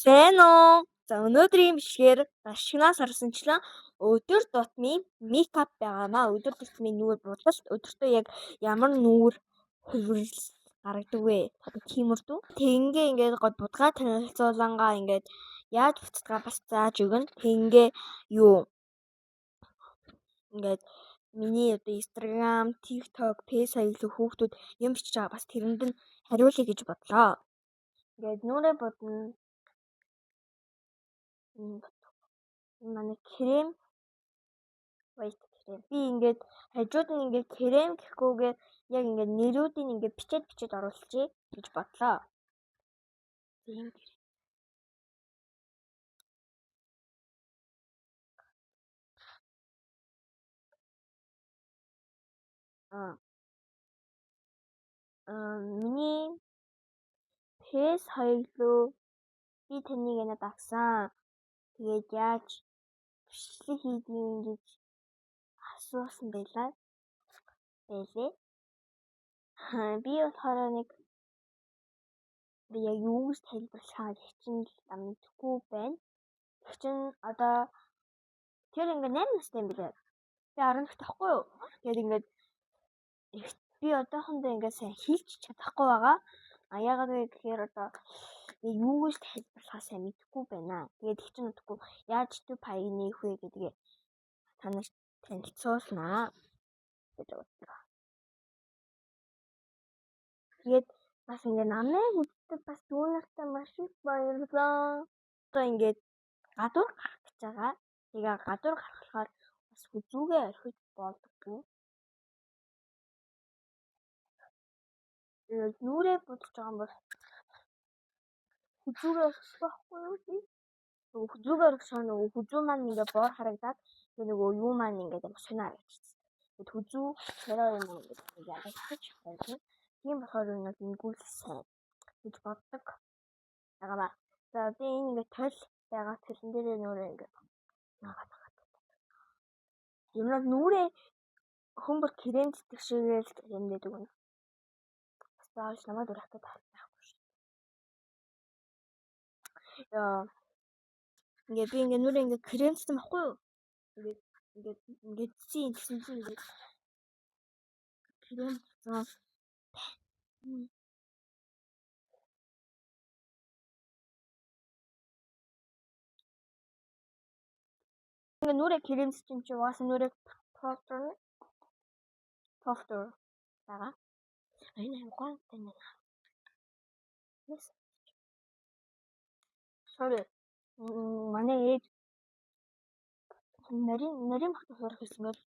Сайн уу? За, өнөөдрийн бичлэгээр башигнаас орсончлон өдөр тутмын мейкап байгаамаа. Өдөр тутмын нүүр будалт өдөртөө яг ямар нүүр хувирал гаргадаг вэ? Одоо тиймэрдүү. Тэгингээ ингээд гол будгаа танилцуулангаа ингээд яаж буцдгаа бас зааж өгнө. Тэгингээ юу ингээд миний одоо Instagram, TikTok, Face аяглах хүүхдүүд юм бичиж байгаа бас тэрэнд нь хариулъя гэж бодлоо. Ингээд нүрээ будна. Манай крем white крем. Би ингээд хажууд нь ингээд крем гэхгүйгээр яг ингээд нэрүүдийг ингээд бичээд бичээд оруулчихъя гэж бодлоо. Тийм крем. Миний Face хоёрлоо би таныг энэ дагсан. Тэгээд яаж бичлэг хийдгийг гэж асуусан байлаа. Байлээ. Би болохоор нэг би яг юу гэж тайлбарлахаа чинь л мэдэхгүй байна. Тэг чин одоо тэр ингээд 8 настай юм билээ. Би 11 тахгүй юу? Тэгээд ингээд би одоохондоо ингээд сайн хэлж чадахгүй байгаа. А яагаад вэ гэхээр одоо юу гэж тайлбарлахаа сайн мэдэхгүй байна. Тэгээд их чинь удахгүй яаж YouTube хаяг нээх вэ гэдгээ та нарт танилцуулнаа гэж бодлоо. Тэгээд бас ингээд намайг үздэг бас дүүнертэй маш их баярлалаа. Одоо ингээд гадуур гарах гэж байгаа. Тэгээ гадуур гарах болохоор бас хүзүүгээ орхиж болдоггүй. Тэгээд нүрээ будаж байгаа юм бол хүзүүгээ орхих байхгүй юу би? Нөгөө хүзүүгээ орхишоо нөгөө хүзүү маань ингээд боор харагдаад тэгээ нөгөө юу маань ингээд амар сонио харагдчихсан. Тэгээд хүзүү царай юм ингээд ягдчих байсан. Тийм болохоор энэ бол энгүүл сайн гэж боддог. Байгаа. За одоо энэ ингээд тол байгаа толон дээрээ нүрээ ингээд нагаад байгаа. Юм бол нүрээ хүмүүр крем зэтгэх шигээл кремдээд өгнө. Заавал намайг урах гэдэг байхгүй шүү. Яа. Ингээд би ингээд нүрээ ингээд кремцсэн байхгүй юу? Ингээд ингээд ингээд зин гэсэн чинь ингээд крем заа. Ингээд нүрээ кремцсэн чинь угаасаа нүрээ powder powder байгаа. Энэ аим гоё тань. Sorry. Манай ээж нарийн нарийн багт хуурах гэсэн гэл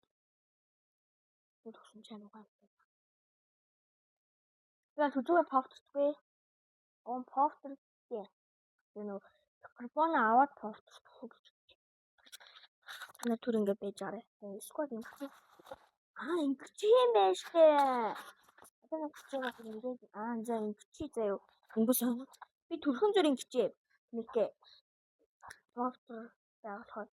тэгсэн чинь амар гоё. Би хүзүүгээ повтордгүй. Он повтор дээ. Тэр нөгөө микрофон аваад повтордох гэж. Танай түр ингэ байж байгаарэ. Эсвэл ингэ. Аа ингэж юм байна штэ. Одоо нэг хүч байгаа юм ингээд аа за ингэчи заяа. Өнгөс би төрхөн зөр ингэчээ. Мэдээ. Повтор байгуулахад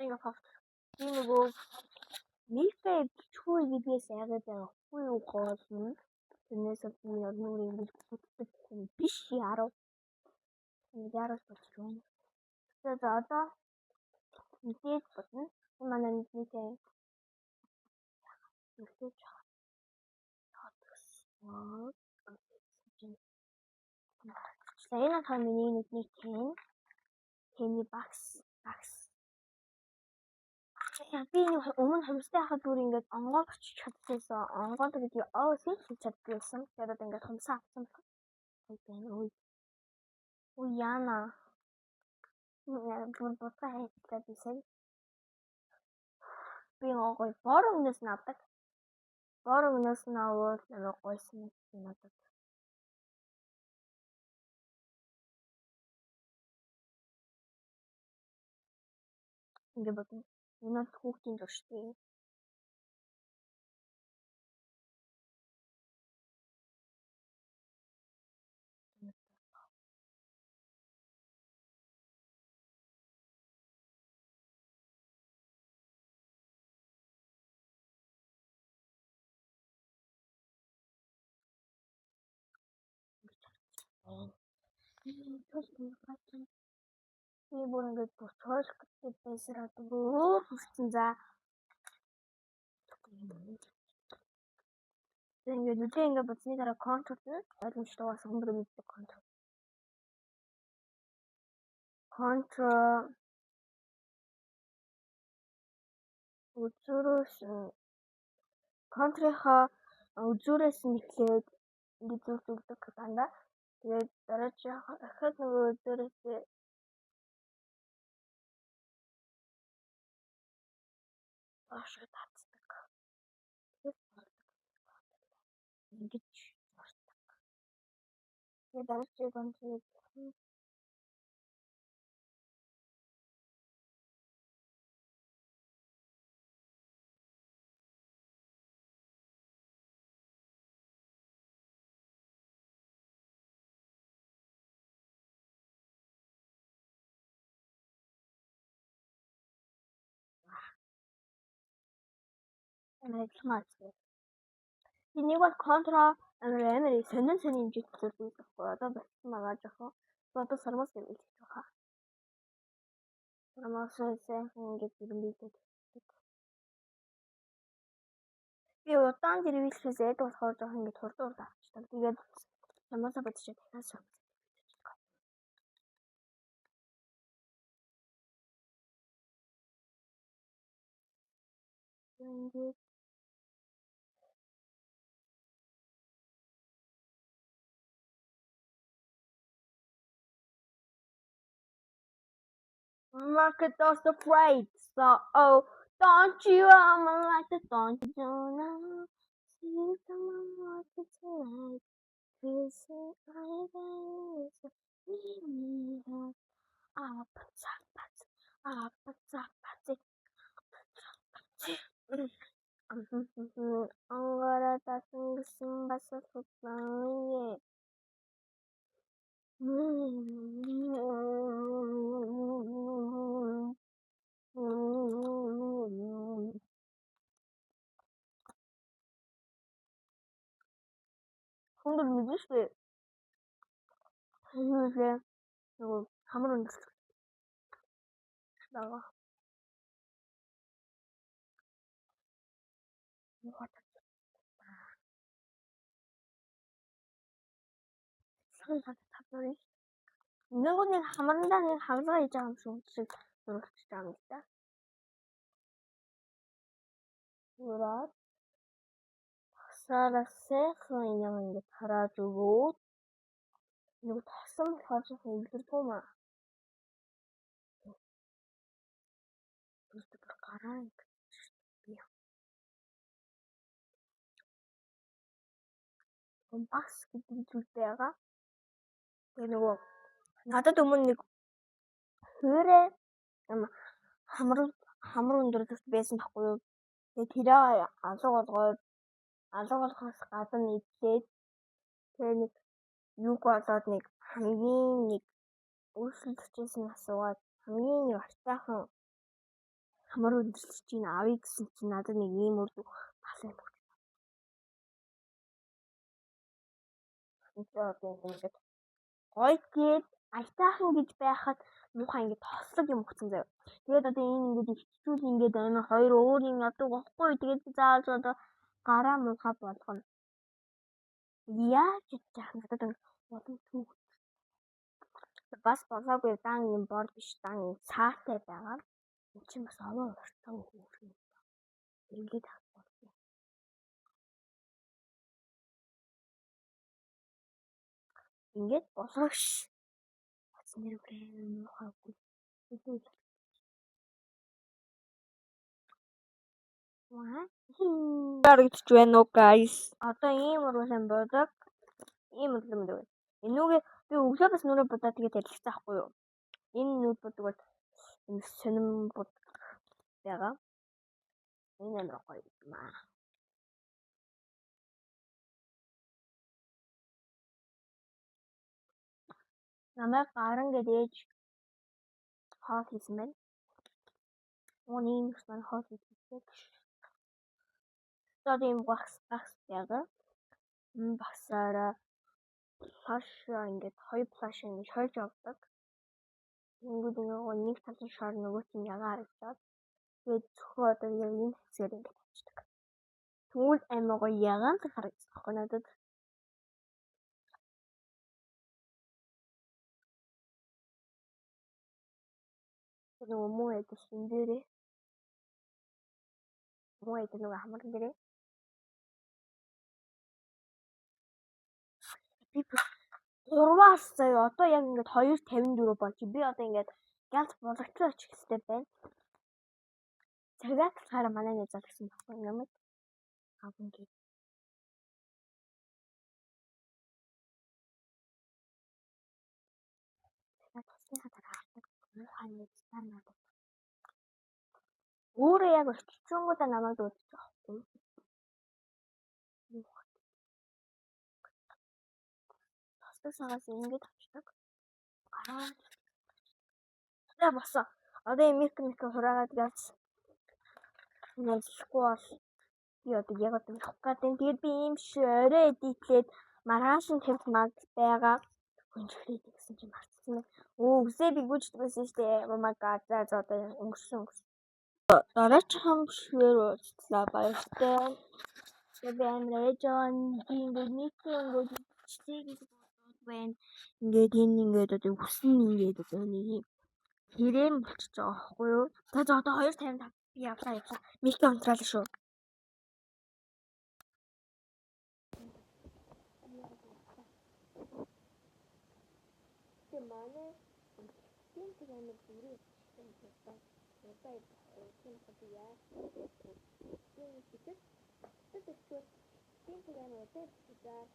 ингээ повтор. Би нөгөө Мифэ бичгүй гэдгээс яагаад байгаа вэ юу гол нь. Тэрнээс би нүрээ ингэж бүтдэг хүн биш яруу. Яруу болж байна. За за одоо мэдээж бодно. Энэ манай нүдний мэдээж За энэ болохоор миний нүдний тэн. Тэний багс багс. Би өмнө хумстай байхад бүр ингээд онгойлгоч чадчихсан. Онгойлго гэдгийг оо сэл хийж чаддагсан. Тэгээд одоо ингээд хумсаа авсан болохоор байна. Үй. Үй яана. Бүр будгаа хайтлаа би сая. Би гоё бор өмнөөс нь авдаг. Бор өмнөөс нь авал амар гойсон надад. Ингээд бодно. Энэ бол хүүхдийн зуршил. байна. Би бүр ингээд буцаалах гэдэг байсаар одоо өөр хүрсэн за. Тэгээд ингээд нүдээ ингээд будсны дараа контур нь ойлгомжтойгоор бас өндөр мэддэг контур. Контур үзүүрээс контрынхаа үзүүрээс нь эхлээд ингээд зурж өгдөг дандаа. Тэгээд дараагийн дахиад нөгөө үзүүрээсээ доошоо татдаг. Тэгээд ингэж зурдаг. Тэгээд дараагийн контрыг адилхан азгүй. Энийг бол контра амар амар сонин сонин хэмжээтэй зурдаг байхгүй. Одоо болчихсон байгаа жоохон. Одоо сармаас хэрэглэж байгаа. Сармаас сайхан ингэж ирэмбийдэг. Би удаан дэрвэлэхээс эд болохоор жоохон ингэж хурдан хурдан авчдаг. Тэгээд сармаасаа бодчиход дахиад сармаас. Ингээд Look at those afraid. So, oh, don't you? I'm like the don't you know? See the market tonight. Listen, I Ангаараа дасан гэсэн бас судлаа. Хүндэл мэдэн шүү дээ. Юу лээ? Нөгөө хамар өндөрлөг. Байгаа. Нөгөө нэг хамрандаа нэг хавлага хийж байгаа юм шиг зурулчих байгаа юм л да. Зураад тосоороо сайхан юм ингээд тарааж өгөөд нөгөө тосон болохоор жоохон илэрдэг юм аа. Тэр гараа ингээд би бас гэдэг зүйл байгаа. Тэгээ нөгөө надад өмнө нэг хуурай юм хамар өндөрлөгт байсан байхгүй юу. Тэгээ тэрээ алга болгоод алга болохоос гадна идлээд тэгээ нэг юг болоод нэг хамгийн нэг өөрчлөлтчээс нь асуугаад хамгийн нэг артаахан хамар өндөрлөгчийг авъя гэсэн чинь надад нэг ийм үр бас юм өгч. Ингээд гоё гээд аятайхан гэж байхад муухай ингээд тослог юм өгсөн заяа. Тэгээд одоо энэ ингээд ихчүүл ингээд амар хоёр өөр юм яадаг байхгүй. Тэгээд заавал одоо гараа муухай болгоно. Яаж яах надад улам түүх. Бас болоогүй дан юм бор биш дан юм цаатай байгаа. Энд чинь бас овоо уртаа хөөх юм. Эргээд авах болно. Ингээд болгоош. Нэр муухай үгүй. Харагдчих байна уу guys? Одоо ийм уруулан будаг. Ийм уруулан будаг. Энүүгээ би өглөө бас нүрээ будаа тэгээд ярилцсан байхгүй юу? Энэ нүд будаг бол энэ сонин будаг байгаа. Энэ амар гоё юм аа. Намайг гарan гээд ээж хоол хийсэн байна. Үүний нөхөр маань хоол хийсэн. Одоо ийм багс багс байгаа. Багсаараа Plush ингээд хоёр plush ингээд шольж явдаг. Тэнгүүд нөгөө нэг талын шор нөгөөт нь ягаан харагдаад тэгээд зөвхөн одоо яг энэ хэсгээр ингээд тавьчихдаг. Тэгвэл амар гоё ягаан харагдах байхгүй надад. Нөгөө муу ядаж энэ дээрээ муу ядаж нөгөө хамар дээрээ би 3-аас заяа одоо яг ингээд 2:54 болж би одоо ингээд ганц булагтлаа очих хэрэгтэй байна. Цагаат болохоор манай найз гэсэн байхгүй намайг аван гээд. Тэгээд туслахаа дараа авдаг муухай найзтаа надад. Өөрөө яг очичонгуудаа намайг дуудаж байгаа байхгүй юу? Муухай. Тослог сагаас ингэж авчдаг. Гараа. За босоо. Одоо мик мик хураагаад ганц нэрлэхгүй бол би одоо яг одоо явах гэдэг. Тэгээд би ийм шиг орой эдитлээд маргааш нь тавих магадлал байгаа. Хөнжихрээд гэсэн чинь мартсан байна. Өө үсээ би гүйждэг байсан шүү дээ. Oh my god. За за одоо өнгөрсөн өнгөрсөн. Дараачихан бичлэгээр уулзлаа. Баяртай. Тэгээд би амар ээж байгаа. Би ингээд нийтдээ ингээд бичтэй гэж бодоод байна. Ингээд энэ ингээд одоо үсэн ингээд одоо нэг юм хэрээн болчихж байгаа байхгүй юу? За за одоо 2:55 би явлаа явлаа. Микки унтраалаа шүү. Тэгээ манай тийм тэг амар бүрээ юм байна. Одоо тийм одоо яа. Тийм битэд тэтгэл тийм тэг амар удаа бичгээр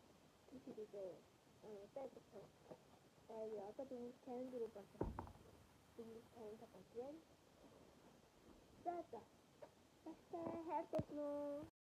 тийшээ удаа бичсэн. Аа одоо 54 болж байна. 55 болж байна. За за. Баяртай хайртай мөн.